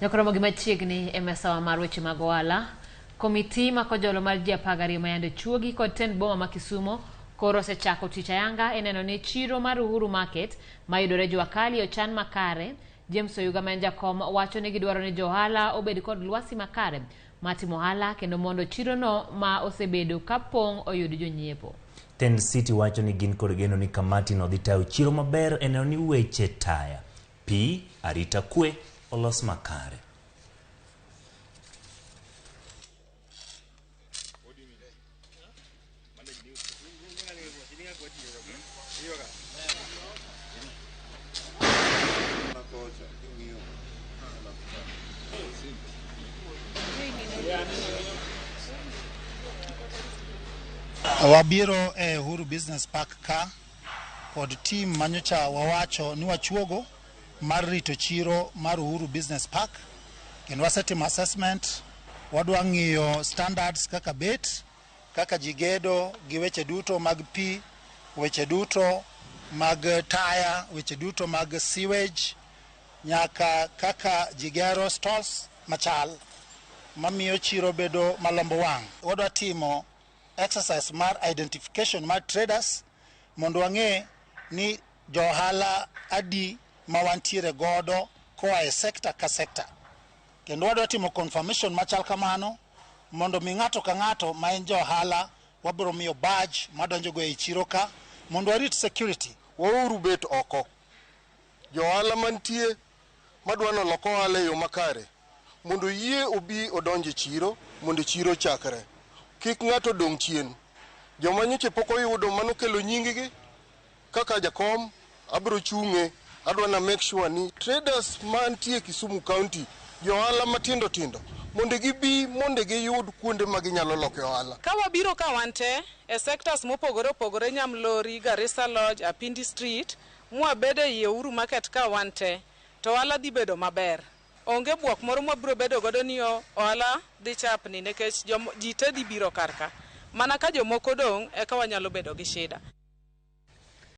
Nyakoromo gi machiegni e mesawa mar weche mag ohala. Komiti ma kojolo mar ji 12 mayande chuogi kod tend boma ma Kisumo koro osechako tich ayanga e neno ni chiro mar Uhuru Market mayudore Jua Kali ochan makare. James Oyuga ma en jakom wacho ni gidwaro ni jo ohala obed kod lwasi makare mar timo ohala kendo mondo chirono ma osebedo ka pong' oyud jonyiepo. Tend City wacho ni gin kod geno ni kamati no dhi tayo chiro maber e neno ni weche taya, pi, arita kwe olos makare. Wabiro e Uhuru Business Park ka kod team manyocha wawacho ni wachuogo mar rito chiro mar Uhuru Business Park kendo wasetimo assessment, wadwa ng'iyo standards kaka bet, kaka ji gedo gi weche duto mag pi, weche duto mag taya, weche duto mag sewage, nyaka kaka ji gero stalls machal mamiyo chiro bedo malombo wang'. Wadwa timo exercise mar identification mar traders mondo wang'e ni jo ohala adi ma wantiere godo koa e sector ka sector. Kendo wadwa timo confirmation machal kamano mondo mi ng'ato ka ng'ato ma en ja ohala wabiro miyo badge madonjo go ei chiro ka mondo warit security. Wauru bet oko. Jo ohala mantie madwa nolok ohala e yo makare mondo oyie obi odonj e chiro mondo chiro ochakre. Kik ng'ato dong' chien. Joma nyocha pok oyudo mano kelo nying gi kaka jakom abiro chung'e adwa na make sure ni traders mantie Kisumu County, jo ohala matindo tindo, mondo gibi mondo giyud kuonde ma ginyalo loke ohala. Ka wabiro ka wan te e sectors mopogore opogore, Nyamlori, Garissa Lodge, Apindi Street, mwabedo ei Uhuru Market ka wan te, to ohala dhi bedo maber. Onge bwok moro mwabiro bedo godo ni ohala dhi chapni nikech ji te dhi biro kar ka. Mana ka jomoko dong' eka wanyalo bedo gi shida.